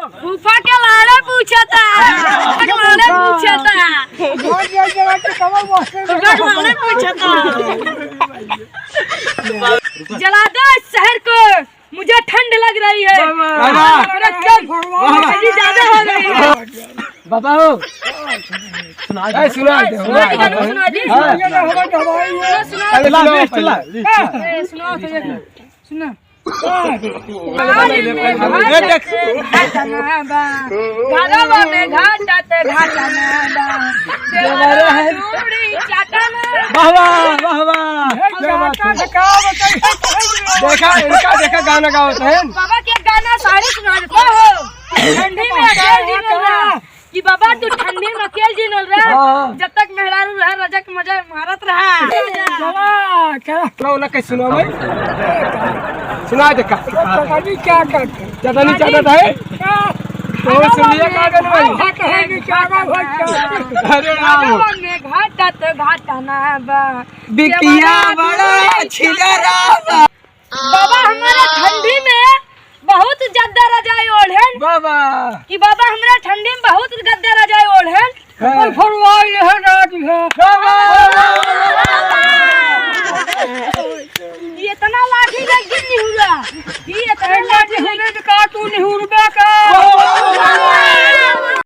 फूफा के लाड़े पूछता, फूफा के लाड़े पूछता, फूफा के लाड़े पूछता। जला दो इस शहर को, मुझे ठंड लग रही है। मेरा कम ठंडी ज्यादा हो रही है। बाबा हो, सुना दे, सुना दे। सुना दी गाना, सुना दी। सुना, सुना। अरे सुनाओ पहले। ए, सुनाओ तो एक। सुना। ए, देख। घरवा में घाटत घाटना बा, देवरा चूड़ी चाटना। वाह वाह, वाह वाह, क्या बात है! देखा इनका, देखा, गाना गावत है। बाबा के गाना सारे सुना देता हो। ठंडी में अकेल जीनल रहा कि बाबा तू ठंडी में अकेल जीनल रहा। जब तक मेहरारू रहा, रजा के मजा मारत रहा। सुनाओ ना, कैसे सुनाओ भाई? सुना दे का चटनी चाटत है तो सुन लिया का गाना भाई? अरे राम! घरवा में घाटत घाटना बा, बिकिया बड़ा छिलरा। बाबा हमारा ठंडी में बहुत ज्यादा रजाई ओढ़ेन। बाबा कि बाबा हमरा ठंडी में बहुत गद्दा रजाई ओढ़ेन। हाँ।